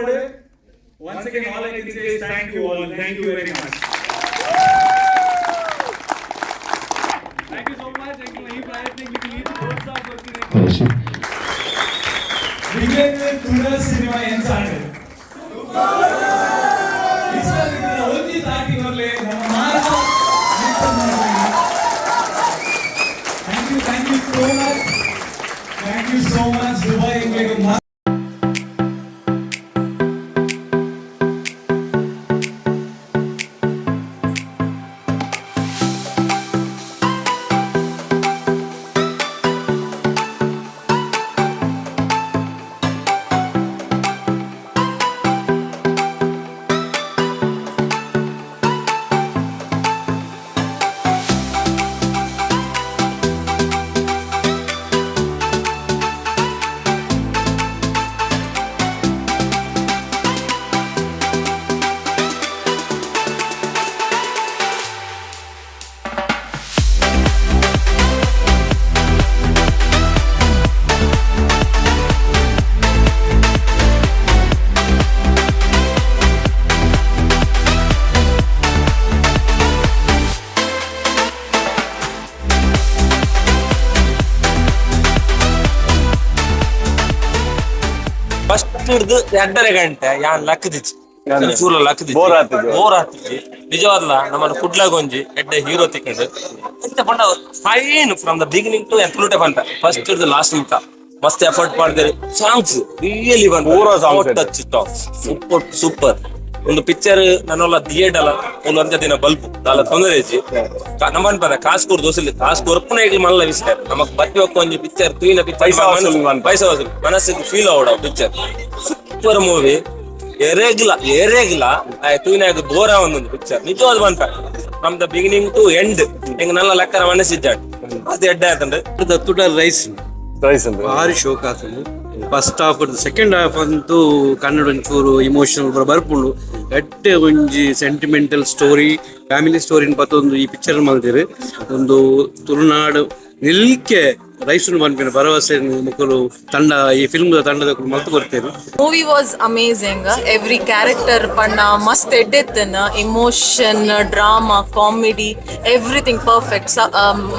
ಉಪ್ಪಡು. Once again, all I can say is thank you all. Thank you very much. Thank you so much. ಈ ಪ್ರಯತ್ನಕ್ಕೆ ನಿಮಗೆ ಈ ಪ್ರೋತ್ಸಾಹ ಕೊಡ್ತೀನಿ. ನಿಮಗೆ ತುಡರ್ ಸಿನಿಮಾ ಎಂಚಾಂಡ್ ಒಂಜಿ ತಾಟಿ ಬರ್ಲೆ ನಮ್ಮ ಮಾತ. Thank you, thank you so much. Thank you so much. Dubai. First ಹಿಡ್ದು 2.5 ಗಂಟೆ ಯಾನ್ ಲಕ್ಕದಿಚ್ಚಿ, ಚೂರ ಲಕ್ಕದಿಚ್ಚಿ. Bore ಆತಿದ್ದು. ಬೋರ್ ಆತಿಜ್ಜಿ. ನಿಜವಾದ್ಲ ನಮ್ಮನ್ನ ಕುಡ್ಲಾಗ ಒಂಜಿ ಎಡ್ಡೆ ಹೀರೋ ತಿಕ್ಕಂಡು ಎಂತ ಪಂಡ, fine from the beginning to ತುಳುಟೆ ಪಂಟ. ಫಸ್ಟ್ ಹಿಡ್ದು ಲಾಸ್ಟ್ ಮುಟ್ಟ ಮಸ್ತ್ ಎಫರ್ಟ್ ಮಾಡಿದರೆ. ಸಾಂಗ್ಸ್ ರಿಯಲಿ ಪೂರ songs. Touch, super super. ಒಂದು ಪಿಕ್ಚರ್ ನನ್ನೊಲ್ಲ ಥಿಯೇಟರ್ ಅಲ್ಲ, ಒಂದು ಅಂತ್ಯ ದಿನ ಬಲ್ಪು ದಾಲ ತೊಂದರೆ ಇಜ್ಜಿ. ನಮ್ಮ ಅನ್ಪದ ಕಾಸು ಕೊಡು ದೋಸೆ, ಕಾಸು ಕೊರ್ಪುನ ಈಗಲೂ ಮಲ್ಲ ವಿಷಯ. ನಮಕ್ ಬತ್ತಿ ಒಕ್ಕ ಒಂಜಿ ಪಿಕ್ಚರ್ ತೂಯಿನ. ಪೈಸಾ ವಸೂಲ್ ಮನ್ಪ. ಪೈಸಾ ವಸೂಲ್, ಮನಸ್ಸಿಗೆ ಫೀಲ್ ಆವಡ ಪಿಕ್ಚರ್. Super movie. ಎರೆಗ್ಲ ಎರೆಗ್ಲ ತೂಯಿನಾಗ ಬೋರ್ ಒಂದೊಂದು ಪಿಕ್ಚರ್ ನಿಜವಾದ ಬಂತ. From the beginning to end ಎಂಗ್ ನಲ್ಲ ಲೆಕ್ಕನ ಮನಸ್ಸಿದ್ದಾಡ್ ಅದು ಎಡ್ಡೆ ಆತಂದ್ರೆ. ತುಡರ್ ರೈಸ್. ರೈಸ್ ಅಂದ್ರೆ ಭಾರಿ ಶೋಕ್ ಆತುಂಡು. ಫಸ್ಟ್ ಹಾಫ್, ಸೆಕೆಂಡ್ ಹಾಫ್ ಅಂತೂ ಕನ್ನಡ ಒಂಚೂರು ಇಮೋಷನಲ್ ಬರ್ಪುಂಡು. ಎಡ್ಡೆ ಒಂಜಿ ಸೆಂಟಿಮೆಂಟಲ್ ಸ್ಟೋರಿ, ಫ್ಯಾಮಿಲಿ ಸ್ಟೋರಿನ ಪತ್ತೊಂದು ಈ ಪಿಕ್ಚರ್ ಮಲ್ದಿರು. ಒಂದು ತುಳುನಾಡು ನಿಲ್ಕೆ ರೈಸುನು ಪನ್ಪಿನ ಭರವಸೆ ಮುಕುಲು ತಂಡ, ಈ ಫಿಲ್ಮ್ ತಂಡದ ಮಲ್ತು ಕೊರ್ತೇವೆ. Movie was amazing. Every character ಪಣ್ಣ ಮಸ್ತ್ ಎಡ್ಡೆತ್ತನ. Emotion, drama, comedy, everything perfect.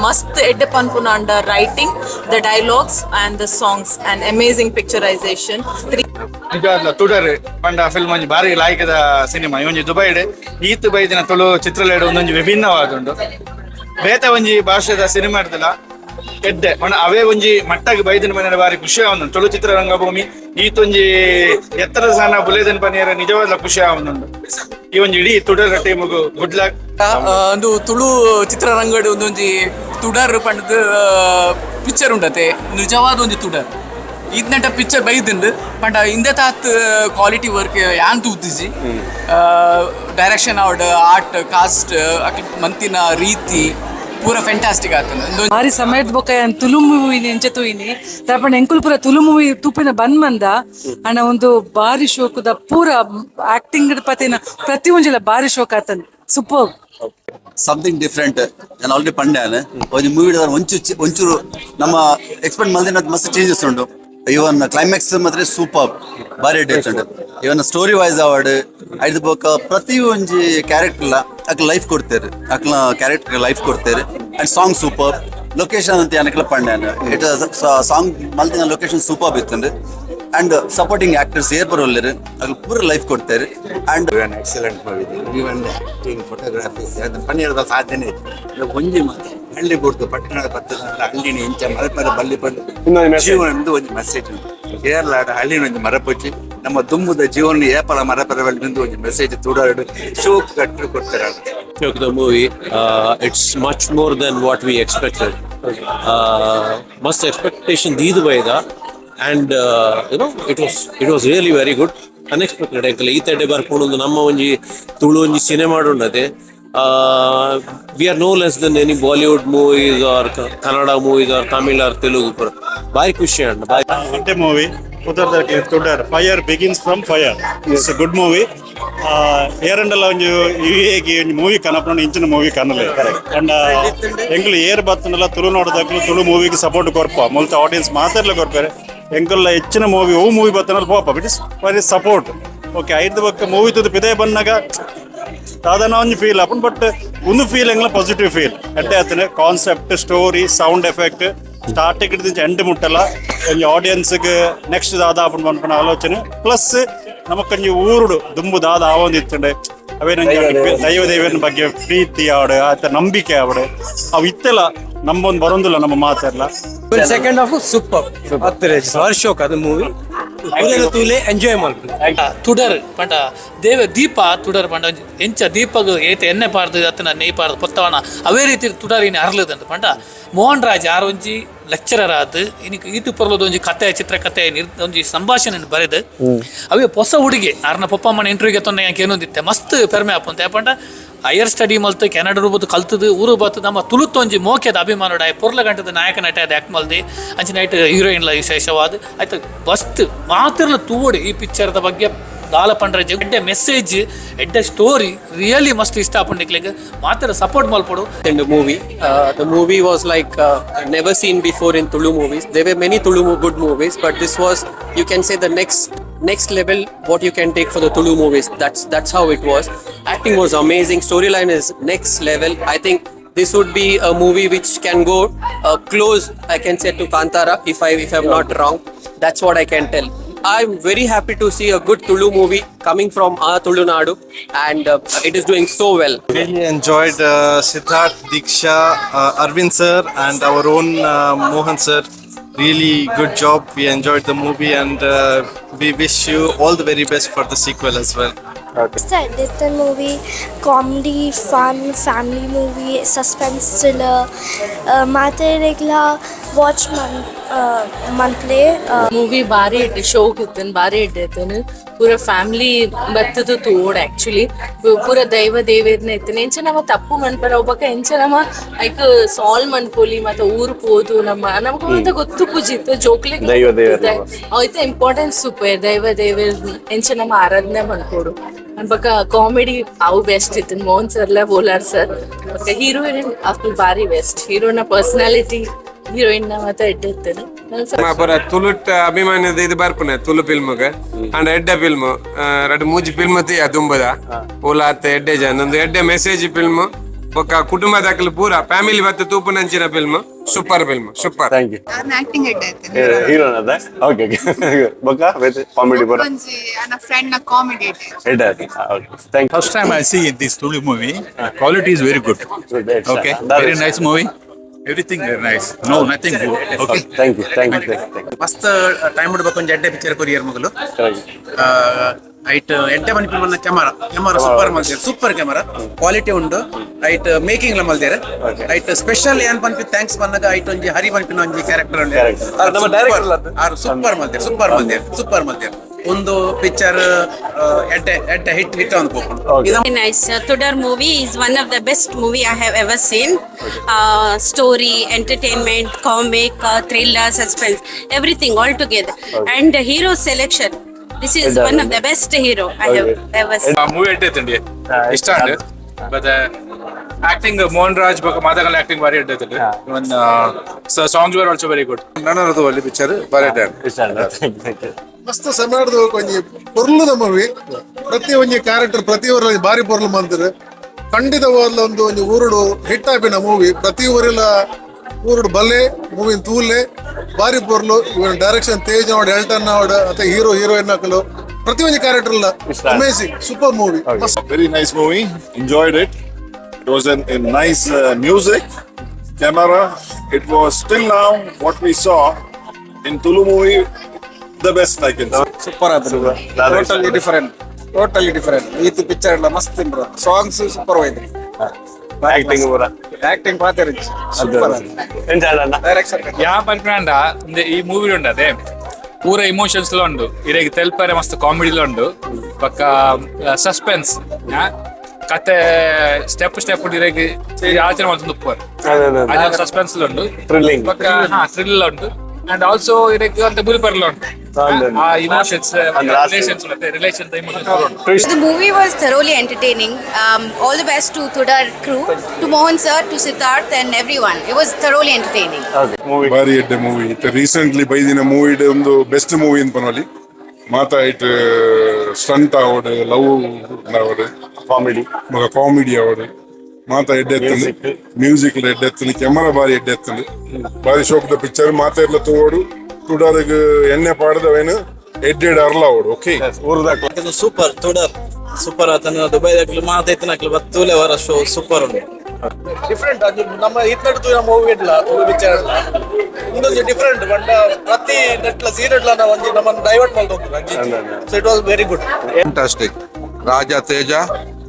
ಮಸ್ತ್ ಎಡ್ಡೆ ಪನ್ಪುನ ಅಂಡ writing, the dialogues and the songs and amazing picturization. ನಿಜವಾದ್ಲ ತುಡರ್ ಪಂಡ ಫಿಲ್ಮ್ ಒಂಜಿ ಬಾರಿ ಲಾಯ್ಕದ ಸಿನಿಮಾ. ಈ ಒಂಜಿ ದುಬೈಡ್ ಈತ್ ಬೈದಿನ ತುಳು ಚಿತ್ರಲೇಡು ಒಂದೊಂಜಿ ವಿಭಿನ್ನವಾದುಂಡು. ಬೇತೆ ಒಂಜಿ ಭಾಷೆದ ಸಿನಿಮಾ ಇರ್ತಲ್ಲ ಎಡ್ಡೆ ಪಂಡ ಅವೇ ಒಂಜಿ ಮಟ್ಟಾಗಿ ಬೈದಿನ ಮನೆ ಬಾರಿ ಖುಷಿ ಆವೊಂದುಂಡು. ತುಳು ಚಿತ್ರರಂಗಭೂಮಿ ಈತೊಂಜಿ ಎತ್ತರ ಸಾನ ಬುಲೇದನ್ ಪನಿಯರ ನಿಜವಾದ ಖುಷಿ ಆವೊಂದುಂಡು. ಈ ಒಂಜಿ ಇಡೀ ತುಡರ್ ಟೀಮುಗು ಗುಡ್ ಲಕ್. ಒಂದು ತುಳು ಚಿತ್ರರಂಗಡ್ ಒಂದೊಂಜಿ ತುಡರ್ ಪಂಡ್ದ್ ಪಿಕ್ಚರ್ ಉಂಡತೆ. ನಿಜವಾದ ಒಂಜಿ ತುಡರ್. ಇದ್ನಟ ಪಿಕ್ಚರ್ ಬೈದುಂಡು ಪಂಡ ಇಂದೆ ತಾತ್ ಕ್ವಾಲಿಟಿ ವರ್ಕ್ ಯಾನ್ ತೂತಿಜಿ. ಡೈರೆಕ್ಷನ್ ಆವಡ್, ಆರ್ಟ್, ಕಾಸ್ಟ್, ಮಂತಿನ ರೀತಿ ಪೂರ ಫ್ಯಾಂಟಾಸ್ಟಿಕ್ ಆತಂದು. ಬಾರಿ ಸಮಯದ ಬೊಕ್ಕ ಯಾನ್ ತುಳು ಮೂವಿ ಎಂಚ ತೂಯಿನಿ ದಾಪಂಡ ಎಂಕುಲು ಪೂರ ತುಳು ಮೂವಿ ತೂಪಿನ ಬಂದ್ ಮಂದ ಅಣ್ಣ. ಒಂದು ಬಾರಿ ಶೋಕುದ ಪೂರ ಆಕ್ಟಿಂಗ್ ಪತಿನ ಪ್ರತಿ ಒಂಜಿಲ ಬಾರಿ ಶೋಕ್ ಆತನ್. ಸೂಪರ್. Something different. ನಾನು ಆಲ್ರೆಡಿ ಪಂಡ್ಯಾನ, ಒಂಜಿ ಮೂವಿ ಒಂಚು ಒಂಚೂರು ನಮ್ಮ ಎಕ್ಸ್ಪೆಕ್ಟ್ ಮಲ್ದಿನ ಮಸ್ತ್ ಚೇಂಜಸ್ ಉಂಟು. ಇವನ್ ಕ್ಲೈಮ್ಯಾಕ್ಸ್ ಮಾತ್ರ ಸೂಪರ್, ಬಾರಿ ಉಂಟು. ಇವನ್ ಸ್ಟೋರಿ ವೈಸ್ ಅವಾರ್ಡ್ ಐದು ಬೊಕ್ಕ ಪ್ರತಿ ಒಂಜಿ ಕ್ಯಾರೆಕ್ಟರ್ ಅಕ್ಲ ಲೈಫ್ ಕೊಡ್ತೇವೆ, ಅಕ್ಲ ಕ್ಯಾರೆಕ್ಟರ್ ಲೈಫ್ ಕೊಡ್ತೇವೆ. ಅಂಡ್ ಸಾಂಗ್ ಸೂಪರ್, ಲೊಕೇಶನ್ ಅಂತ ಏನಕ್ಲ ಪಂಡ್ಯಾನ, it song ಮಲ್ದಿನ ಲೊಕೇಶನ್ ಸೂಪರ್ ಇತ್ತಂದ್ರೆ. ಅಂಡ್ ಸಪೋರ್ಟಿಂಗ್ ಆಕ್ಟರ್ಸ್ ಏರ್ ಬರೋಲ್ಲೇರು, ಅಕ್ಲ ಪೂರ ಲೈಫ್ ಕೊಡ್ತೇವೆ and Excellent movie, even acting, photography ಅದು ಪನ್ನೀರದ ಸಾಧ್ಯನೇ ಇಲ್ಲ. ಒಂಜಿ ಮಾತು, ಹಳ್ಳಿ ಬುಡ್ದು ಪಟ್ಟಣ ಬತ್ತದ ಹಳ್ಳಿನ ಇಂಚ ಮರಪರ ಬಲ್ಲಿ ಪಂಡು ಇನ್ನೊಂದು message. ಜೀವನ ಒಂಜಿ ಮೆಸೇಜ್ ಉಂಟು. ಕೇರಳದ ಹಳ್ಳಿನ ಒಂಜಿ ಮರಪೊಚ್ಚಿ, ನಮ್ಮ ದುಂಬುದ ಜೀವನ ಏಪಲ ಮರಪರ ಬಲ್ಲಿ ಒಂಜಿ ಮೆಸೇಜ್ ತುಡಾಡು ಶೋಕ್ ಕಟ್ಟು ಕೊಡ್ತಾರೆ. Took the movie. It's much more than what we expected. ಮಸ್ತ್ expectation ದೀದು ಬೈದ and it was really very good, unexpected. ಎಂಕಲ್ ಈ ತಡೆ ಬರ್ಕೊಂಡು ನಮ್ಮ ಒಂಜಿ ತುಳು ಒಂಜಿ cinema ಉಂಡತೆ. We are no less than any Bollywood movies or Kannada movies or Tamil or Telugu. ಬಾರಿ ಖುಷಿ ಅಣ್ಣ, ಬಾರಿ. ಎಡ್ಡೆ movie Tudar. Fire begins from fire. It's a good movie. ಏರಂಡಲ ಒಂಜಿ ಇವೇಗಿ ಒಂಜಿ ಮೂವಿ ಕನಪನ ಇಂಚಿನ ಮೂವಿ ಕನಲೆ. ಅಂಡ್ ಎಂಕುಲು ಏರ್ ಬತ್ತನಲ್ಲ ತುಳು ನೋಡೋದಕ್ಲು ತುಳು ಮೂವಿಗೆ ಸಪೋರ್ಟ್ ಕೊರ್ಪ. ಮುಲ್ತ ಆಡಿಯನ್ಸ್ ಮಾತಾಡ್ಲ ಕೊರ್ಪಾರೆ. ಎಂಕುಲ್ಲ ಹೆಚ್ಚಿನ ಮೂವಿ, ಓ ಮೂವಿ ಬತ್ತನಲ್ಲ ಪೋಪ. It is very support. Okay, ಐದು ಬೊಕ್ಕ ಮೂವಿ ತೂದು ಪಿದೆ ಬನ್ನಗ ದಾದನ ಒಂಜಿ ಫೀಲ್ ಆಪುಂಡು, ಬಟ್ ಒಂದು ಫೀಲ್ ಎಂಗ್ಲ ಪಾಸಿಟಿವ್ ಫೀಲ್ ಎಡ್ಡೆ ಆತನೆ. Concept, story, sound effect, starting ಹಿಡಿದು ಎಂಡ್ ಮುಟ್ಟಲ್ಲ ಒಂಜಿ ಆಡಿಯನ್ಸ್ಗೆ ನೆಕ್ಸ್ಟ್ ದಾದ ಆಪುಂಡು ಪನ್ಪುನ ಆಲೋಚನೆ. ಪ್ಲಸ್ ನಮಕೊಂಜಿ ಊರುಡು ದುಂಬು ದಾದ ಆವೊಂದಿತ್ತುಂಡು, ಅವೇ ನಂಗೆ ದೈವ ದೇವನ ಬಗ್ಗೆ ಪ್ರೀತಿ ಆವಡು, ಆತ ನಂಬಿಕೆ ಆವಡು, ಅವು ಇತ್ತೆಲ್ಲ ನಮ್ಮೊಂದು ಬರೊಂದಿಲ್ಲ ನಮ್ಮ ಮಾತೆಲ್ಲ. Second half super ಅತ್ತೆ ಶೋಕ್ ಅದು ಮೂವಿ ತೂಲೆ ಎಂಜಾಯ್ ಮಲ್ಪು. ತುಡರ್ ಪಂಡ ದೇವ ದೀಪ, ತುಡರ್ ಪಂಡ ಎಂಚ ದೀಪಗ್ ಏತೆ ಎಣ್ಣೆ ಪಾಡ್ದು ಅತ್ತನ ನೆಯ್ ಪಾಡ್ದು ಪೊತ್ತವಣ, ಅವೇ ರೀತಿ ತುಡರ್ ಇನಿ ಅರ್ಲದಂತ ಪಂಡ ಮೋಹನ್ ರಾಜ್ ಆರ್ ಒಂಜಿ ಲೆಕ್ಚರರ್ ಆದ್ ಇನಿಕ್ ಈತು ಪೊರ್ಲದ ಒಂಜಿ ಕತೆ, ಚಿತ್ರಕಥೆ ಒಂಜಿ ಸಂಭಾಷಣೆ ಬರೆದು ಅವೇ ಹೊಸ ಹುಡುಗಿ ಆರ್ನ ಪೊಪ್ಪಮ್ಮನ ಇಂಟರ್ವ್ಯೂಗೆ ತೊಂದರೆ ಯಾಕೆ ಏನೊಂದಿತ್ತೆ ಮಸ್ತ್ ಪೆರ್ಮೆ ಆಪುಂತ. ಯಾಪಂಡ ಹೈಯರ್ ಸ್ಟಡಿ ಮಲ್ತು ಕೆನಡಾ ರೂಪದ ಕಲ್ತದು ಊರು ಬತ್ತು ನಮ್ಮ ತುಳುತ್ತೊಂಜಿ ಮೋಕೆದ ಅಭಿಮಾನೋಡ ಪೊರ್ಲ ಗಂಟದ ನಾಯಕ ನಟ ಅದು ಆಕ್ಟ್ ಮಲ್ದಿ ಅಂಚಿನ ನೈಟ್ ಹೀರೋಯಿನ್ಲ ವಿಶೇಷವಾದ ಆಯ್ತು. ಬಸ್ಟ್ ಮಾತಿರ್ಲ ತೂವಡು ಈ ಪಿಕ್ಚರ್ದ ಬಗ್ಗೆ ದಾಲ ಪಂಡ್ರೆ ಎಡ್ಡೆ ಮೆಸೇಜ್, ಎಡ್ಡೆ ಸ್ಟೋರಿ, ರಿಯಲಿ ಮಸ್ತ್ ಇಷ್ಟ ಆಪುಂಡು. ಮಾತ್ರ ಸಪೋರ್ಟ್ ಮಲ್ಪೊಡು. In the movie. The movie was like never seen before in Tulu movies. There were many Tulu good movies, but this was, you can say, the next level what you can take for the Tulu movies. That's how it was. Acting was amazing. Storyline is next level. I think this would be a movie which can go close, I can say, to Kantara, if I'm not wrong. That's what I can tell. I'm very happy to see a good Tulu movie coming from our Tulu Nadu, and it is doing so well. Really enjoyed Siddharth, Diksha, Arvind sir and our own Mohan sir. Really good job. We enjoyed the movie and we wish you all the very best for the sequel as well. It's a little movie, comedy, fun, family movie, suspense thriller. ಮಾತೆರೆಗ್ಲ watch Mann ಮನ್ಪ್ಲೆ. Movie ಬಾರಿ ಎಡ್ಡೆ, ಶೋಕ್ ಇತ್ತನ್, ಬಾರಿ ಎಡ್ಡೆ ಇತ್ತನ್. ಪೂರ family ಬತ್ತದು ತೂವೊಡು actually. ಪೂರ ದೈವ ದೇವೇರ್ನ ಇತ್ತನ್. ಎಂಚ ನಮ ತಪ್ಪು ಮನ್ಪರ ಒಬ್ಬಕ ಎಂಚ ನಮ ಐಕ್ ಸಾಲ್ವ್ ಮನ್ಪೊಲಿ ಮತ್ತೆ ಊರು ಪೋದು ನಮ್ಮ ನಮಗ ಮಾತ ಗೊತ್ತು ಪೂಜಿತ್ತು ಜೋಕ್ಲೆಗ್. ದೈವ ದೇವೇರ್ನ. ಐತ ಇಂಪಾರ್ಟೆನ್ಸ್ ಸೂಪರ್, ದೈವ ದೇವೇರ್ ಎಂಚ ನಮ್ಮ ಆರಾಧನೆ ಮನ್ಪೊಡು ಬೊಕ ಕಾಮಿಡಿ ಅವು ಬೆಸ್ಟ್ ಇತ್ತು. ಮೋಹನ್ ಸರ್ಲ ಬೋಲಾರ್ ಸರ್ ಬೊಕ ಹೀರೋಯಿನ್ ಅಕ್ಲು ಬಾರಿ ಬೆಸ್ಟ್. ಹೀರೋನ ಪರ್ಸನಾಲಿಟಿ, ಹೀರೋಯಿನ್ ನ ಮಾತ ಎಡ್ಡೆ ಇತ್ತದು. ಪೂರ ತುಳುಟ್ ಅಭಿಮಾನದ ಇದು ಬರ್ಪುನೆ ತುಳು ಫಿಲ್ಮ್ಗೆ ಅಂಡ್ ಎಡ್ಡೆ ಫಿಲ್ಮ್. ರಡ್ಡ್ ಮೂಜಿ ಫಿಲ್ಮ್ ತೀಯ ದುಂಬುದ ಓಲಾತ್ ಎಡ್ಡೆ ಜನ. ಒಂದು ಎಡ್ಡೆ ಮೆಸೇಜ್ ಫಿಲ್ಮ್. ಬೊಕ್ಕ ಕುಟುಂಬದಕ್ಲು ಪೂರ ಫ್ಯಾಮಿಲಿ ಬತ್ತು ತೂಪುನಂಚಿನ film. Super film, super. Thank you. Acting ಎಡ್ಡೆ. ಹೀರೋನ್ ಅದ, ಓಕೆ ಓಕೆ. ಬೊಕ್ಕ ಕಾಮಿಡಿ ಪೂರ? ಒಂಜಿ ಅನ್ನ ಫ್ರೆಂಡ್ ನ ಕಾಮಿಡಿ ಎಡ್ಡೆ. ಎಡ್ಡೆ, okay, thank. First time I see this Tulu movie. Quality is very good. Okay, very nice movie. Everything very nice. No, nothing good. Okay. Thank you, thank you, thank you. ಮಸ್ತ್ time ಬಿಡ್ಬೇಕು, ಒಂಜಿ ಎಡ್ಡೆ picture courier ಮಗಲು. ಐಟ್ ಎಡ್ಡೆ ಪನ್ಪಿ ಮನ್ನ camera, camera super ಮಲ್ದೇರ್, super camera quality ಉಂಡು. ಐಟ್ ಮೇಕಿಂಗ್ ಲ ಮಲ್ದೇರ್. ಐಟ್ ಸ್ಪೆಷಲ್ ಏನ್ ಪನ್ಪಿ thanks ಬಂದಾಗ ಐಟ್ ಒಂಜಿ ಹರಿ ಪನ್ಪಿನ ಒಂಜಿ ಕ್ಯಾರೆಕ್ಟರ್ ಉಂಡು. ನಮ್ಮ director. ಆರು ಸೂಪರ್ ಮಲ್ದೇರ್, ಸೂಪರ್ ಮಲ್ದೇರ್, ಸೂಪರ್ ಮಲ್ದೇರ್. ಒಂದು ಪಿಕ್ಚರ್ ಎಡ್ಡೆ ಎಡ್ಡೆ ಹಿಟ್ ಹಿಟ್ ಒಂದು ಪೋಪುಂಡು. Very nice. Tudar movie is one of the best movie I have ever seen. Story, entertainment, comic, thriller, suspense, everything all together. And the hero selection. This is one of the best hero I have ever seen. Movie ಎಡ್ಡೆ ಇತ್ತಂಡಿ, ಇಷ್ಟ and but acting Mohan Raj ಬೊಕ ಮಾದಗಲ್ acting ಬಾರಿ ಎಡ್ಡೆ ಇತ್ತಂಡಿ. Even songs were also very good. ನನರದು ಒಳ್ಳೆ picture, ಬಾರಿ ಎಡ್ಡೆ. Thank you. ಮಸ್ತ್ ಸಮಯದ ಒಂಜಿ ಪೊರ್ಲುದ ಮೂವಿ. ಪ್ರತಿ ಒಂಜಿ ಕ್ಯಾರೆಕ್ಟರ್, ಪ್ರತಿ ಊರಲ್ಲಿ ಬಾರಿ ಪೊರ್ಲು ಮಂತಿರು. ಖಂಡಿತವಾದ್ಲ ಒಂದು ಒಂಜಿ ಊರುಡು ಹಿಟ್ ಆಪಿನ ಮೂವಿ. ಪ್ರತಿ ಊರಿಲ ಊರುಡು ಬಲ್ಲೆ ಮೂವಿನ ತೂಲೆ, ಬಾರಿ ಪೊರ್ಲು. ಇವನ್ ಡೈರೆಕ್ಷನ್ ತೇಜ್ ಅವಡ್, ಎಲ್ಟನ್ ಅವಡ್, ಅಥವಾ ಹೀರೋ ಹೀರೋಯಿನ್ ಹಾಕಲು ಪ್ರತಿ ಒಂಜಿ character amazing, super movie. Very nice movie. Enjoyed it. It was a nice music, camera. It was till now what we saw in Tulu movie, the best I can say. Super ಆದ್ರೆ, totally different, totally different. ಈತ picture ಎಲ್ಲ ಮಸ್ತ್ ಇಂಬ್ರ, songs super ಹೋಯ್ತು. Acting ಪೂರ? Acting ಪಾತೆರ್ super. Direction. ಯಾ ಪನ್ಪಿನಂಡ ಈ movie ಉಂಡು ಅದೇ ಪೂರ ಇಮೋಷನ್ಸ್ ಲ ಉಂಡು, ಇರೆಗ್ ತೆಲ್ಪರೆ ಮಸ್ತ್ ಕಾಮಿಡಿ ಉಂಡು. ಬೊಕ್ಕ ಸಸ್ಪೆನ್ಸ್ ಕತೆ ಸ್ಟೆಪ್ ಸ್ಟೆಪ್ ಇರೆಗ್ ಆಚರಣೆ ಮಲ್ತೊಂದು ಉಪ್ಪುವರು, ಸಸ್ಪೆನ್ಸ್ ಉಂಡು. ಥ್ರಿಲ್ಲಿಂಗ್. ಬೊಕ್ಕ ಹಾ ಥ್ರಿಲ್ ಉಂಟು. ಅಂಡ್ ಆಲ್ಸೋ ಇರೆಗ್ ಅಂತ ಬುಲಿಪರ್ಲ ಉಂಟು. ಆ emotions, relations, relation emotions ಉಂಟು. The movie was thoroughly entertaining. All the best to Tudar crew, to Mohan sir, to Siddharth and everyone. It was thoroughly entertaining. ಬಾರಿ ಎಡ್ಡೆ ಮೂವಿ. ರೀಸೆಂಟ್ಲಿ ಬೈದಿನ ಮೂವಿ ಒಂದು ಬೆಸ್ಟ್ ಮೂವಿ ಅಂತ ಪನೊಲಿ. ಮಾತ ಐಟ್ stunt ಆವಡ್, love ಆವಡ್, ಕಾಮಿಡಿ, ಬೊಕ ಕಾಮಿಡಿ ಆವಡ್, ಮಾತ ಎಡ್ಡೆ ಎತ್ತುಂಡು. ಮ್ಯೂಸಿಕ್ ಎಡ್ಡೆ ಎತ್ತುಂಡು, ಕ್ಯಾಮರಾ ಬಾರಿ ಎಡ್ಡೆ ಎತ್ತುಂಡು. ಬಾರಿ ಶೋಕ್ದ ಪಿಕ್ಚರ್. ಮಾತೆರ್ಲ ತೂವೊಡು. ತುಡರ್ಗ್ ಎಣ್ಣೆ ಪಾಡ್ದವೇನು ಎಡ್ಡೆಡ್ ಅರ್ಲಾವೊಡು. ಓಕೆ. ಸೂಪರ್, ತುಡರ್ ಸೂಪರ್ ಆತನ. ದುಬೈದಕ್ಲು ಮಾತ ಇತ್ತಿನಕ್ಲು ಬತ್ತೂಲೆ ವರ ಶೋ ಸೂಪರ್ ಉಂಟು. ಡಿಫ್ರೆಂಟ್ ಅದು. ನಮ್ಮ ಇತ್ನಡ್ ತೂಯಿನ ಮೂವಿ ಇಡ್ಲ ತುಳು ಪಿಕ್ಚರ್ ಇಂದೊಂಜಿ ಡಿಫ್ರೆಂಟ್ ಪಂಡ ಪ್ರತಿ ನೆಟ್ಲ ಸೀನ್ ಇಡ್ಲ ಒಂಜಿ ನಮ್ಮನ್ನ ಡೈವರ್ಟ್ ಮಲ್ತೊಂದು. So it was very good. Fantastic. ರಾಜ ತೇಜ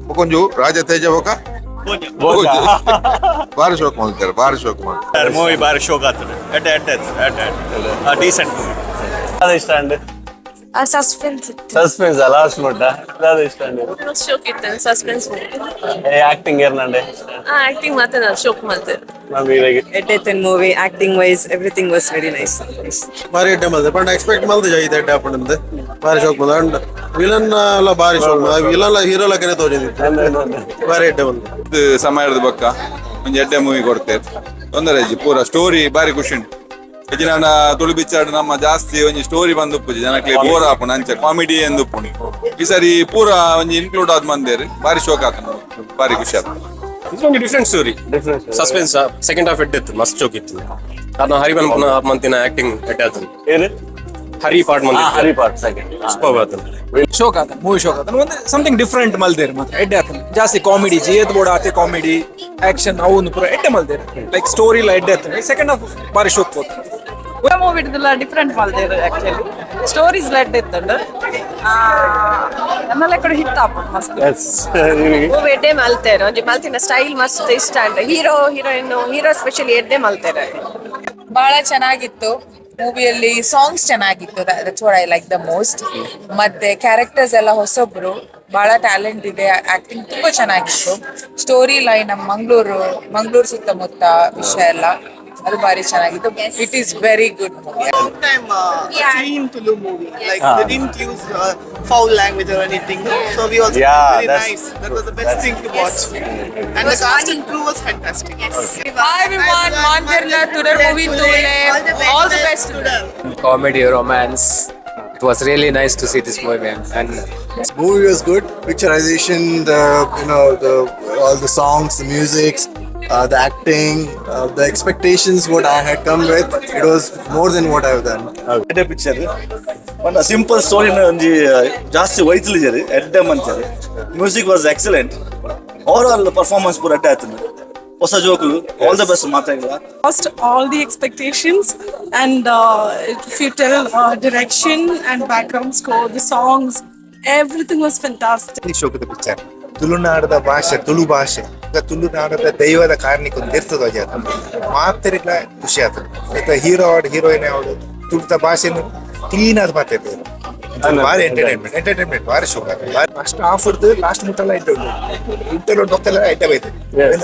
ಬೊಕೊಂಜು ರಾಜ ತೇಜ ಬೊಕ ಬಾರಿ ಶೋಕ್ ಮಾಡ್ತಾರೆ, ಬಾರಿ ಶೋಕ್ ಮಾಡ್ತಾರೆ. ಮೂವಿ ಬಾರಿ ಶೋಕ್ ಆಗ್ತದೆ. ಎಡ್ಡೆ ಎಡ್ಡೆ ಎಡ್ಡೆ, ಡೀಸೆಂಟ್ ಮೂವಿ. ದಾದ ಇಷ್ಟ ಅಂಡ್? ಸಸ್ಪೆನ್ಸ್. ಸಸ್ಪೆನ್ಸ್ ಲಾಸ್ಟ್ ಮುಟ್ಟ. ದಾದ ಇಷ್ಟ ಅಂಡ್? ಶೋಕ್ ಇತ್ತು, ಸಸ್ಪೆನ್ಸ್ ಮೂವಿ. ಆಕ್ಟಿಂಗ್ ಏರ್ನಂಡೆ? ಆಕ್ಟಿಂಗ್ ಮಾತ್ರ ಶೋಕ್ ಮಲ್ತೆ. ಮ್ಯಾಮ್, ಇರೆಗ್? ಎಡ್ಡೆತ್ತನ್ movie, acting wise everything was very nice. ಬಾರಿ ಎಡ್ಡೆ ಮಲ್ದೆ. ಪಂಡ ಎಕ್ಸ್ಪೆಕ್ಟ್ ಮಲ್ದೆ ಐತೆ. ಎಡ್ಡೆ ಆಪುಂಡು. ಬಾರಿ ಶೋಕ್ ಮಲ್ದೆ. ಅಂಡ್ ವಿಲನ್ ಎಲ್ಲ ಬಾರಿ ಶೋಕ್. Villain hero ಲಕ್ಕನೆ ತೋಜಿದಿತ್ತು. ಬಾರಿ ಎಡ್ಡೆ ಬಂದು. ಸಮಯದ ಬೊಕ್ಕ ಒಂಜಿ ಎಡ್ಡೆ ಮೂವಿ ಕೊಡ್ತೇವೆ, ತೊಂದರೆ ಇಜ್ಜಿ. ಪೂರ ಸ್ಟೋರಿ ಬಾರಿ ಖುಷಿ ಉಂಟು. ಹೆಚ್ಚಿನ ತುಳು ಪಿಕ್ಚರ್ ನಮ್ಮ ಜಾಸ್ತಿ ಒಂಜಿ ಸ್ಟೋರಿ ಬಂದು ಉಪ್ಪುಜಿ, ಜನಕ್ಕೆ ಬೋರ್ ಆಪುಂಡು. ಅಂಚೆ ಕಾಮಿಡಿ ಎಂದು ಉಪ್ಪುಂಡು. ಈ ಸರಿ ಪೂರ ಒಂಜಿ ಇನ್ಕ್ಲೂಡ್ ಆದ್ ಮಂದೇರು. ಬಾರಿ ಶೋಕ್ ಆತುಂಡು, ಬಾರಿ ಖುಷಿ ಆತುಂಡು. ಒಂದು different story, suspense. Second half ಎಡ್ಡೆ ಇತ್ತು, ಮಸ್ತ್ ಚೋಕ್ ಇತ್ತು. ಕಾರಣ ಹರಿಬನ್ ಪುನಃ ಮಂತಿನ ಆಕ್ಟಿಂಗ್ ಎಡ್ಡೆ ಆತು. ಹರಿ ಪಾರ್ಟ್ ಮಂದಿ. ಹರಿ ಪಾರ್ಟ್ ಸೆಕೆಂಡ್. ಸೂಪರ್ ಆತು. ಶೋಕ್ ಆತನ ಮೂವಿ, ಶೋಕ್ ಆತನ. ಒಂದು ಸಮಥಿಂಗ್ ಡಿಫ್ರೆಂಟ್ ಮಲ್ದೇರ್ ಮಾತ್ರ. ಎಡ್ಡೆ ಆತನ. ಜಾಸ್ತಿ ಕಾಮಿಡಿ ಏತ್ ಬೋಡ ಆತೆ. ಕಾಮಿಡಿ, ಆಕ್ಷನ್ ಅವು ಒಂದು ಪೂರ ಎಡ್ಡೆ ಮಲ್ದೇರ್. ಲೈಕ್ ಸ್ಟೋರಿ ಎಲ್ಲ ಎಡ್ಡೆ ಆತನ. ಸೆಕೆಂಡ್ ಹಾಫ್ ಬಾರಿ ಶೋಕ್ ಪೋತು. ಮೂವಿ ಡಿಫ್ರೆಂಟ್ ಮಲ್ದೇರ್. ಆಕ್ಚುಲಿ ಸ್ಟೋರೀಸ್ ಎಡ್ಡೆ ಇತ್ತುಂಡು. ನನ್ನೆಲ್ಲ ಕಡೆ ಹಿಟ್ ಆಪುಂಡು ಮಸ್ತ್. ಮೂವಿ ಎಡ್ಡೆ ಮಲ್ತೇರು. ಒಂಜಿ ಮಲ್ತಿನ ಸ್ಟೈಲ್ ಮಸ್ತ್ ಇಷ್ಟ ಅಂಡ್ ಹೀರೋ, ಹೀರೋಯಿನ್, ಹೀರೋ ಸ್ಪೆಷಲಿ ಎಡ್ಡೆ ಮಲ್ತೇರು. ಬಹಳ ಚೆನ್ನಾಗಿತ್ತು. ಮೂವಿಯಲ್ಲಿ ಸಾಂಗ್ಸ್ ಚೆನ್ನಾಗಿತ್ತು. That's what I like the most. ಮತ್ತೆ ಕ್ಯಾರೆಕ್ಟರ್ಸ್ ಎಲ್ಲ ಹೊಸೊಬ್ರು, ಬಹಳ ಟ್ಯಾಲೆಂಟ್ ಇದೆ. ಆಕ್ಟಿಂಗ್ ತುಂಬಾ ಚೆನ್ನಾಗಿತ್ತು. ಸ್ಟೋರಿ ಲೈನ್ ನಮ್ಮ ಮಂಗಳೂರು, ಮಂಗಳೂರು ಸುತ್ತಮುತ್ತ ವಿಷಯ ಎಲ್ಲ, ಅದು ಭಾರಿ ಚೆನ್ನಾಗಿತ್ತು. It is very good movie. Time clean Tulu movie. Like they didn't use foul language or anything. No? So we also very nice. That was the best thing to watch. And the cast and crew was fantastic. Hi everyone, ಮಾಂದಿರ್ಲ ತುಡರ್ movie ತೂಲೆ. All the best. Comedy, romance. It was really nice to see this movie, man. And Movie was good. Picturization, the you know the all the songs, the music, the acting, the expectations what I had come with, it was more than what I have done. ಎಡ್ಡೆ picture. ಪಂಡ simple ಸ್ಟೋರಿನ ಒಂಜಿ ಜಾಸ್ತಿ ವೈತ್ಲಿಜರ್, ಎಡ್ಡೆ ಮಂತೇರು. Music was excellent. Overall performance ಪೂರ ಎಡ್ಡೆ ಆಯ್ತಂದು. ಹೊಸ ಜೋಕುಲು, ಆಲ್ the best ಮಾತಾಡಿಲ್ಲ. Lost all the expectations and if you tell direction and background score, the songs, everything was fantastic. ಶೋಕದ ಪಿಕ್ಚರ್. ತುಳುನಾಡದ ಭಾಷೆ, ತುಳು ಭಾಷೆ, ಈಗ ತುಳುನಾಡದ ದೈವದ ಕಾರ್ಣಿಕ ಒಂದು ಇರ್ತದ. ಅದು ಮಾತೆರೆಗ್ಲ ಖುಷಿ ಆತದೆ. ಮತ್ತೆ ಹೀರೋ ಆಡ್, ಹೀರೋಯಿನ್ ಆಡು, ತುಳುತ ಭಾಷೆನು ಕ್ಲೀನ್ ಆದ ಮಾತಾಡ್ತಾರೆ. ಭಾರಿ ಎಂಟರ್ಟೈನ್ಮೆಂಟ್, ಎಂಟರ್ಟೈನ್ಮೆಂಟ್ ಭಾರಿ ಶೋಕ. ಫಸ್ಟ್ ಹಾಫ್ ಹಿಡ್ದು ಲಾಸ್ಟ್ ಮುಟ್ಟಲ್ಲ ಎಡ್ಡೆ ಉಂಟು. ಇಂಟರ್ವಲ್ ಬೊಕ್ಕೆಲ್ಲ ಎಡ್ಡೆ ಬೈತದೆ.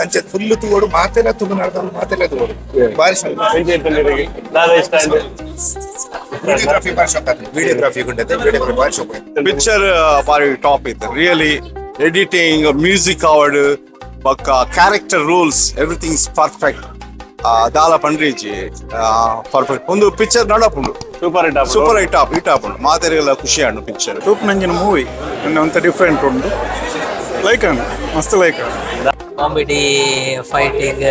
ಅಂಚೆ ಫುಲ್ ತೂವೊಡು. ಮಾತೆಲ್ಲ ತುಳುನಾಡದ ಮಾತೆಲ್ಲ ತೂವೊಡು. ಭಾರಿ ಶೋಕ. ವಿಡಿಯೋಗ್ರಫಿ ಭಾರಿ ಶೋಕ. ವಿಡಿಯೋಗ್ರಫಿ ಗುಂಡತೆ, ವಿಡಿಯೋಗ್ರಫಿ ಭಾರಿ ಶೋಕ. ಪಿಕ್ಚರ್ ಬಾರಿ ಟಾಪ್ ಇತ್ತು. ರಿಯಲಿ ಎಡಿಟಿಂಗ್, ಮ್ಯೂಸಿಕ್ ಅವಡ್ ಬೊಕ್ಕ character roles, everything is perfect. ದಾಲ ಪಂಡ್ರೀಜಿ, ಪರ್ಫೆಕ್ಟ್. ಒಂದು ಪಿಕ್ಚರ್ ನಡಪುಂಡು. Super hit. ಸೂಪರ್ ಹಿಟ್ ಆಪ್, ಹಿಟ್ ಆಪುಂಡು. ಮಾತೆರೆಗೆಲ್ಲ ಖುಷಿ ಆಂಡು ಪಿಕ್ಚರ್. ತೂಪ್ನಂಜಿನ ಮೂವಿ ಒಂತ ಡಿಫ್ರೆಂಟ್ ಉಂಡು. ಲೈಕ್ ಅನ್ ಮಸ್ತ್ ಲೈಕ್. ಕಾಮಿಡಿ, ಫೈಟಿಂಗ್,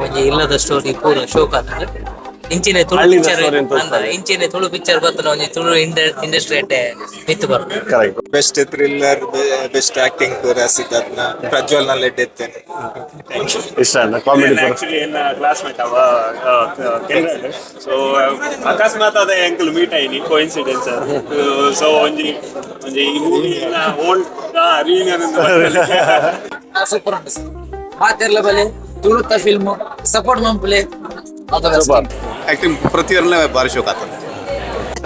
ಒಂಜಿ ಇಲ್ಲದ ಸ್ಟೋರಿ ಪೂರ ಶೋಕ್ ಆತಂಡ್. ಇಂಚಿನ ತುಳು ಹಳ್ಳಿದ ಪಿಕ್ಚರ್ story ಅಂತ ತೋರಿಸ್ತಾರೆ. ಇಂಚಿನ ತುಳು ಪಿಕ್ಚರ್ ಬತ್ತನ ಒಂಜಿ ತುಳು ಇಂಡಸ್ಟ್ರಿ ಅಡ್ಡೆ ಮಿತ್ತು ಬರ್ತು. ಬೆಸ್ಟ್ ಥ್ರಿಲ್ಲರ್, ಬೆಸ್ಟ್ ಆಕ್ಟಿಂಗ್ ಪೂರ ಸಿದ್ಧಾರ್ಥ್ನ, ಪ್ರಜ್ವಲ್ ನಲ್ಲಿ ಎಡ್ಡೆತ್ತೇನೆ. ಇಷ್ಟ ಕಾಮಿಡಿ? ಆಕ್ಚುಲಿ ಎನ್ನ ಕ್ಲಾಸ್ಮೇಟ್ ಅವ ಕೆನರಾಡ್. ಸೊ ಅಕಸ್ಮಾತ್ ಅದೇ ಅಂಕಲ್ ಮೀಟ್ ಆಯ್ನಿ, ಕೋಇನ್ಸಿಡೆನ್ಸ್. ಸೊ ಒಂಜಿ ಒಂಜಿ ಈ ಮೂವಿ ಓಲ್ಡ್ ರಿಯೂನಿಯನ್. ಸೂಪರ್ ಉಂಟು ಸರ್. ಮಾತೆರ್ಲ ಬಲೆ, ತುಳುತ ಫಿಲ್ಮ್ ಸಪೋರ್ಟ್ ಮಂಪುಲೆ. ಆಕ್ಟಿಂಗ್ ಪ್ರತಿಯೊಂದನೇ ಬಾರಿ ಶೋಕ್ ಆತದೆ.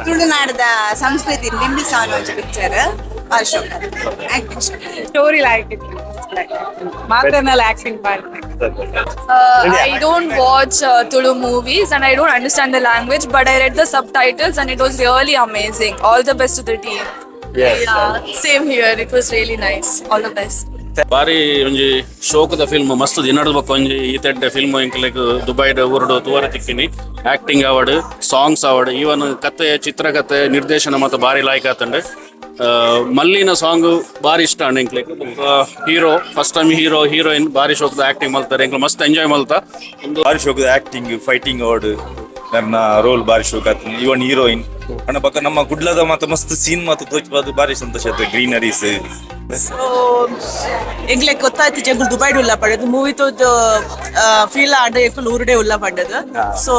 ತುಳುನಾಡದ ಸಂಸ್ಕೃತಿ ಬಿಂಬಿಸಾವನ ಒಂಜಿ ಪಿಕ್ಚರ್. ಭಾರಿ ಶೋಕ್ ಆಕ್ಟಿಂಗ್. ಸ್ಟೋರಿ ಲೈಕ್ ಮಾತೆರ್ನಲ್ಲ ಆಕ್ಟಿಂಗ್ ಬಾರಿ. I don't watch Tulu movies and I don't understand the language, but I read the subtitles and it was really amazing. All the best to the team. Yeah, same here. It was really nice. All the best. ಬಾರಿ ಒಂಜಿ ಶೋಕದ film. ಮಸ್ತ್ ದಿನದ ಬೊಕ್ಕ ಒಂಜಿ ಈತೆಡ್ಡೆ film ಎಂಕ್ಲೆಗ್ ದುಬೈಡ್ ಊರುಡು ತೂವರೆ ತಿಕ್ಕಿನಿ. Acting ಆವಡ್, ಸಾಂಗ್ಸ್ ಆವಡ್, ಈವನ್ ಕತೆ, ಚಿತ್ರಕಥೆ, ನಿರ್ದೇಶನ ಮಾತ ಬಾರಿ ಲಾಯ್ಕ್ ಆತಂಡ್. ಮಲ್ಲಿನ ಸಾಂಗ್ ಬಾರಿ ಇಷ್ಟ ಅಂಡ್ ಎಂಕ್ಲೆಗ್. Hero first time hero heroine ಬಾರಿ ಶೋಕ್ದ ಆಕ್ಟಿಂಗ್ ಮಲ್ತಾರೆ. ಎಂಕ್ಲ ಮಸ್ತ್ ಎಂಜಾಯ್ ಮಲ್ತ. ಬಾರಿ ಶೋಕದ ಆಕ್ಟಿಂಗ್, ಫೈಟಿಂಗ್ ಅವರ್ಡ್, ನನ್ನ ರೋಲ್ ಬಾರಿ ಶೋಕ್ ಆತು. ಇವನ್ ಹೀರೋಯಿನ್ ಅಣ್ಣ ಪಕ್ಕ ನಮ್ಮ ಕುಡ್ಲದ ಮಾತ ಮಸ್ತ್ ಸೀನ್ ಮಾತ ತೋಚ್ಬಾರ್ದು, ಬಾರಿ ಸಂತೋಷ ಆಯ್ತು. ಗ್ರೀನರೀಸ್. ಸೊ ಎಂಗ್ಲೆಗ್ ಗೊತ್ತಾಯ್ತು ಜಂಗುಲ್ ದುಬೈಡ್ ಉಲ್ಲ ಪಡೆದು ಮೂವಿ ತೋದು ಫೀಲ್ ಆಡ ಎಂಕುಲು ಊರುಡೆ ಉಲ್ಲ ಪಂಡದು. So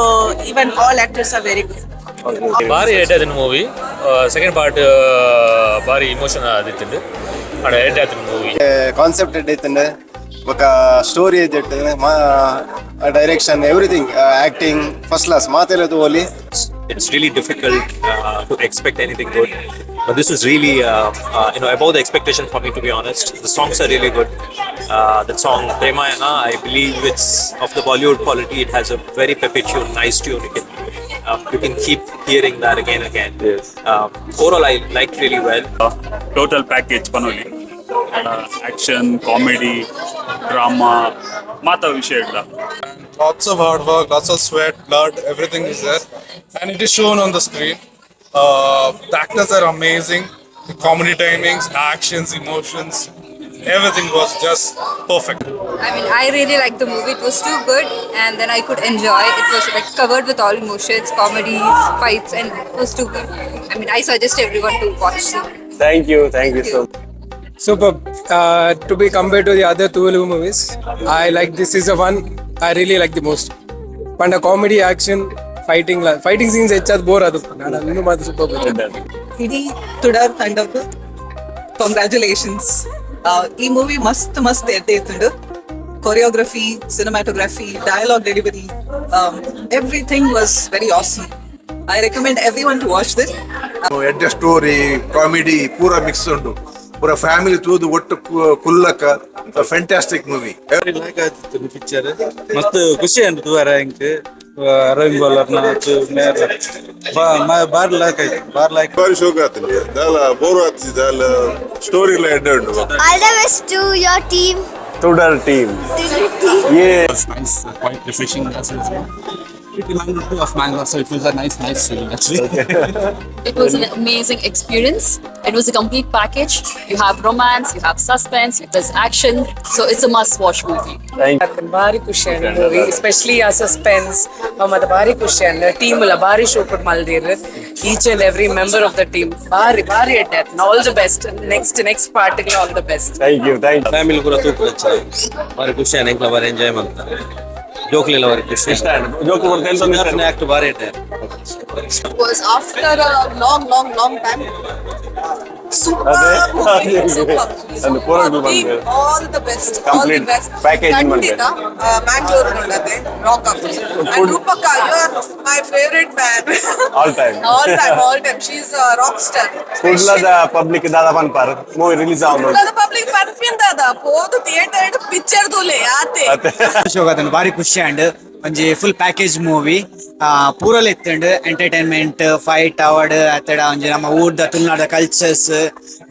even all actors are very good. ಬಾರಿ ಎಡ್ಡೆ ಆತಿನ movie. Second part ಬಾರಿ ಇಮೋಷನ್ ಆದಿತ್ತುಂಡು. ಅಡ ಎಡ್ಡೆ ಆತಿನ ಮೂವಿ. ಕಾನ್ಸೆಪ್ಟ್ ಎಡ್ಡೆ ಇತ್ತಂಡೆ, ಬೊಕ story direction, everything, acting first class ಮಾತೆಲ್ಲ ತೋಲಿ. It's really difficult to expect anything good, but this was really above the expectation for me, to be honest. The songs are really good. The song Premayana, I believe it's of the Bollywood quality. It has a very peppy tune, nice tune. You can keep hearing that again and again. Yes. Overall, I liked really well. Total package ಪನೊಲಿ, action, comedy, drama ಮಾತ ವಿಷಯ ಇಲ್ಲ. Lots of hard work, lots of sweat, blood, everything is there, and it is shown on the screen. The actors are amazing. The comedy timings, actions, emotions, everything was just perfect. I mean, I really liked the movie. It was too good, and then I could enjoy. It was like covered with all emotions, comedies, fights, and it was too good. I mean, I suggest everyone to watch it. Thank you, thank you so. Superb. To be compared to the other Tulu movies, I like this is the one I really like the most. ಪಂಡ comedy, action, fighting, fighting scenes ಹೆಚ್ಚಾದ bore ಅದು. ನಾನು ಅಂದು ಮಾತ್ರ super. ಇಡೀ ತುಡರ್ ತಂಡಕ್ಕೆ congratulations. ಈ movie ಮಸ್ತ್ ಮಸ್ತ್ ಎಡ್ಡೆ ಇತ್ತುಂಡು. Choreography, cinematography, dialogue delivery, everything was very awesome. I recommend everyone to watch this. ಎಡ್ಡೆ ಸ್ಟೋರಿ, ಕಾಮಿಡಿ ಪೂರ ಮಿಕ್ಸ್ ಉಂಟು. ಪೂರ ಫ್ಯಾಮಿಲಿ ತೂದು ಒಟ್ಟು ಕುಲ್ಲಕ fantastic movie. Like ಆಯ್ತಿತ್ತು ಪಿಕ್ಚರ್. ಮಸ್ತ್ ಖುಷಿ ಅಂಡ್ ತೂವರ ಎಂಕ್ ಅರವಿಂದ್ ಗೋಲರ್ನ ಮೇರ್ ಬಾರ್ ಲೈಕ್ ಆಯ್ತು, ಬಾರ್ ಲೈಕ್. ಬಾರಿ ಶೋಕ್ ಆತಂడి. ದಾಲ ಬೋರ್ ಆತಿದೆ, ದಾಲ ಸ್ಟೋರಿ ಎಲ್ಲ ಎಡ್ಡೆ ಉಂಟು. All the best to your team. Tudar team. Tudar team. Yeah. It's nice, quite refreshing as well. It reminded me of Mangalore, so it was a nice, nice feeling actually. It was an amazing experience. It was a complete package. You have romance, you have suspense, there's action. So it's a must-watch movie. ಭಾರಿ ಖುಷಿ ಆಂಡ್ movie, especially ಆ suspense ಮತ್ತೆ ಭಾರಿ ಖುಷಿ and team ಎಲ್ಲ ಭಾರಿ ಶೋಕುಡ್ ಮಲ್ದಿರ್. Each and every member of the team ಭಾರಿ ಭಾರಿ ಎಡ್ಡೆ. All the best. Next next ಪಾರ್ಟ್ಗೆ all the best. Thank you, thank. Family ಪೂರ ತೂಕ ಬಾರಿ ಖುಷಿ ಆಂಡ್ ಎಂಕ್ಲ ಬಾರಿ ಎಂಜಾಯ್ ಮಲ್ತ. ಜೋಕ್ಲೆಲ್ಲ ಬಾರಿ ಖುಷಿ. ಇಷ್ಟ ಆಂಡ್ ಜೋಕು ಬರ್ತಾ ಸಿದ್ಧಾರ್ಥನ ಆಕ್ಟ್ ಬಾರಿ ಎಡ್ಡೆ. Was after a long, long, long time. Super ಅದೇ. movie, super. ಅದು ಪೂರ Team, all the best, all the Complete best. Package. ಖಂಡಿತ Mangalore ನೋಡತ್ತೆ rock up. And Roopakka, you are my favourite man. All time. All time, all time. She is a rock star. ಕುಡ್ಲದ public ದಾದ ಪನ್ಪಾರ್ movie release ಆವೊಂದು? Public ಪನ್ಪಿಂದಾದ ಪೋದು theatre picture ತೂಲೆ ಆತೆ. ಶೋಕತನ ಬಾರಿ ಖುಷಿ and ಒಂಜಿ full package movie ಪೂರಲ ಇತ್ತುಂಡು. Entertainment, fight award ಅತ್ತಡ ಒಂಜಿ ನಮ್ಮ ಊರ್ದ ತುಳುನಾಡ ಕಲ್ಚರ್ಸ್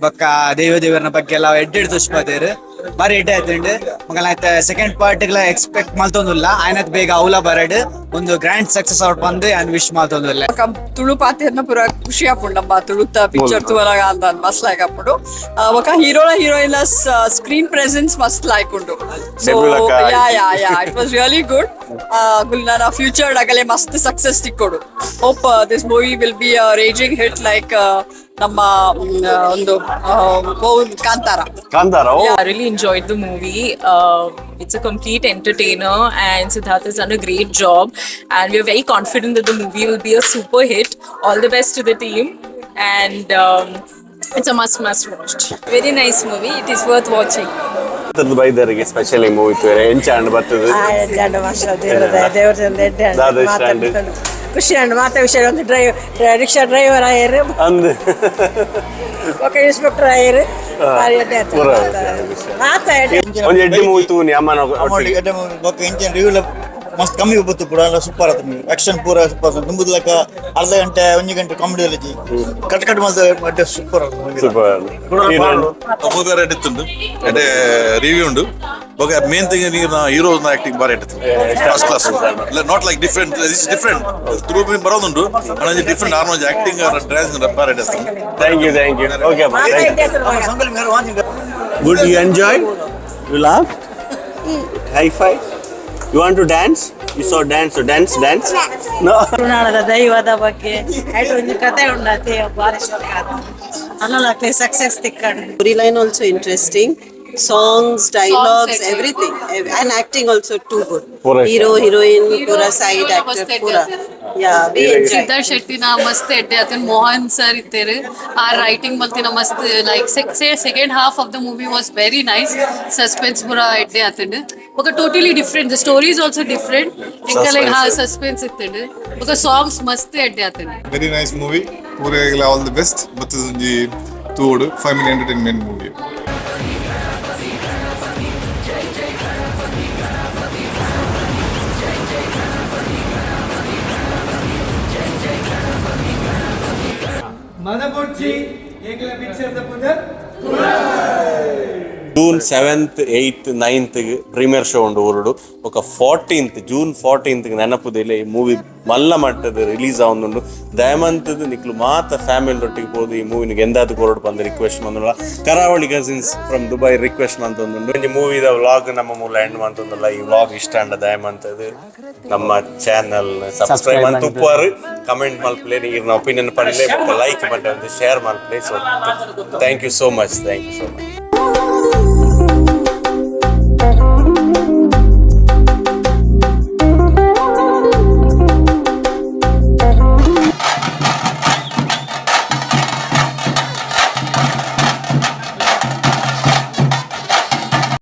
ಬೊಕ್ಕ ದೈವ ದೇವರನ ಬಗ್ಗೆ ಎಲ್ಲ ಎಡ್ಡೆಡ್ ತೋಚ್ಪದೇರು. ಬಾರಿ ಎಡ್ಡೆ ಆಯ್ತುಂಡು. ಮಗಲ ಸೆಕೆಂಡ್ ಪಾರ್ಟ್ ಗ್ಲ ಎಕ್ಸ್ಪೆಕ್ಟ್ ಮಲ್ತೊಂದುಲ್ಲ. ಆಯ್ನತ್ ಬೇಗ ಅವಲ ಬರಡ್, ಒಂದು grand success out ಬಂದು ಯಾನ್ ವಿಶ್ ಮಲ್ತೊಂದುಲ್ಲ. ತುಳು ಪಾತೆರ್ನ ಪೂರ ಖುಷಿ ಆಪುಂಡು. ನಮ್ಮ ತುಳುತ ಪಿಕ್ಚರ್ ತೂವರಾಗ ಅಂದ ಮಸ್ತ್ ಲೈಕ್ ಆಪುಂಡು. ಬೊಕ ಹೀರೋನ heroine screen presence ಮಸ್ತ್ ಲೈಕ್ ಉಂಡು. ಸೊ ಡೆಬ್ಯುಲಕ್ಕ. Yeah, it was really good. ಗುಲ್ನಾನ future ಅಗಲೆ ಮಸ್ತ್ success ತಿಕ್ಕೊಡು. Hope this movie will be a raging hit like ನಮ್ಮ ಒಂದು ಕಾಂತಾರ. ಕಾಂತಾರ. Yeah, I really enjoyed the movie. It's a complete entertainer, and Siddharth has done a great job. And we are very confident that the movie will be a super hit. All the best to the team, and it's a must must watch. Very nice movie. It is worth watching. ಬೈದರಿಗೆ specially movie ತೂಯರೆ ಎಂಚ and ಬರ್ತದೆ? ದಾದ ಇಷ್ಟ and? ಖುಷಿ and ಮಾತಾ ವಿಷಯ ಒಂದು drive rickshaw driver ಆಯರು. ಅಂದ್. ఒక ಇನ್ಸ್ಪೆಕ್ಟರ್ ಆಯರು. ಭಾರಿ ಎಡ್ಡೆ ಆತು. ಪೂರ. ಮಾತ ಎಡ್ಡೆ. ಒಂಜಿ ಎಡ್ಡೆ ಮೂವಿ ತೂನಿ ಅಮ್ಮನ. ಅಮೌಂಟ್ ಎಡ್ಡೆ ಬೊಕ್ಕ ಇಂಚಿನ ರಿವ್ಯೂ ಮಸ್ತ್ ಕಮ್ಮಿ ಬತ್ತು. ಪೂರ ಸೂಪರ್ ಆತು. ಆಕ್ಷನ್ ಪೂರ ಸೂಪರ್. ತುಂಬುದ ಲೆಕ್ಕ ಅರ್ಧ ಗಂಟೆ ಒಂಜಿ ಗಂಟೆ ಕಾಮಿಡಿ ಅಲ್ಲಿ ಕಟ್ ಕಟ್ ಮಲ್ತ ಎಡ್ಡೆ ಸೂಪರ್. ಸೂಪರ್. ಮೂದರ ಎಡ್ಡೆ ಉಂಡು, ಎಡ್ಡೆ ರಿವ್ಯೂ ಉಂಡು. ಬೊಕ ಮೇನ್ ಥಿಂಗ್ ನೀರ್ನ ಹೀರೋಸ್ ಆಕ್ಟಿಂಗ್ ಬಾರಿ first class. Not like different, is different. Tulu ಬರೋದುಂಟು, ಅಣ್ಣ ಡಿಫರೆಂಟ್ ನಾರ್ಮಲ್ ಆಕ್ಟಿಂಗ್ ಡ್ಯಾನ್ಸ್ ಬಾರಿ. Thank you, thank you. Okay. Good. You enjoy? You laugh? High five. You want to dance? You saw dance. Dance, dance. No. ತುಳುನಾಡದ ದೈವದ ಬಗ್ಗೆ ಐಟ್ ಒಂಜಿ ಕತೆ ಉಂಡತೆ ಬಾರಿ ಅನ್ನಲಾಗ್ಲಿ success ತಿಕ್ಕಂಡು. Story line also interesting, songs, dialogues, everything, and acting also too good. Pura. Hero, heroine, pura side actor, pura. Yeah, we enjoy. Siddharth ಶೆಟ್ಟಿನ ಮಸ್ತ್ ಎಡ್ಡೆ ಆತನ್. Mohan sir ಇತ್ತೇರು, ಆ writing ಮಲ್ತಿನ ಮಸ್ತ್. Like, second half of the movie was very nice. Suspense ಪೂರ ಎಡ್ಡೆ ಆತಂಡ್. ಬೊಕ totally different, the story is also different. ಎಂಕಲೆಗ್ ಹಾ ಸಸ್ಪೆನ್ಸ್ ಇತ್ತಂಡ್. ಬೊಕ ಸಾಂಗ್ಸ್ ಮಸ್ತ್ ಎಡ್ಡೆ ಆತಂಡ್. Very nice movie. ಪೂರೆಗ್ಲ ಆಲ್ the best. ಮತ್ತು ಒಂಜಿ ತೂವೊಡು, ಫ್ಯಾಮಿಲಿ ಎಂಟರ್ಟೈನ್ಮೆಂಟ್ ಮೂವಿ. ಮನಬೊಡ್ಚಿ ಎಂಕಲ್ನ ಪಿಕ್ಚರ್ ಪುದರ್. June 7th, 8th, 9th premiere show ಉಂಡು ಊರುಡು. ఒక 14th, June 14th ನೆನಪುದಿಲ್ಲ, ಈ ಮೂವಿ ಮಲ್ಲ ಮಟ್ಟದ ರಿಲೀಸ್ ಆವೊಂದುಂಡು. ದಯಮಂತದ ನಿಕ್ಲು ಮಾತ ಫ್ಯಾಮಿಲಿ ಒಟ್ಟಿಗೆ ಪೋದು ಈ ಮೂವಿನ ಗೆಂದಾದ್ ಕೊರೊಡು ಪಂದ್ ರಿಕ್ವೆಸ್ಟ್ ಮಂದುಲ್ಲ. ಕರಾವಳಿ ಕಸಿನ್ಸ್ ಫ್ರಮ್ ದುಬೈ ರಿಕ್ವೆಸ್ಟ್ ಮಂತೊಂದುಂಡು. ಒಂಜಿ ಮೂವಿದ ವ್ಲಾಗ್ ನಮ್ಮ ಮೂಲ ಎಂಡ್ ಮಂತೊಂದುಲ್ಲ. ಈ ವ್ಲಾಗ್ ಇಷ್ಟ ಅಂಡ ದಯಮಂತದ ನಮ್ಮ ಚಾನಲ್ ಸಬ್ಸ್ಕ್ರೈಬ್ ಮಂತ್ ಉಪ್ಪುವಾರು, ಕಮೆಂಟ್ ಮಲ್ಪಲೆ, ಈರ್ನ ಒಪಿನಿಯನ್ ಪನ್ಲೆ, ಲೈಕ್ ಮಲ್ಪಲೆ, ಶೇರ್ ಮಲ್ಪಲೆ. So thank you so much, thank you so much.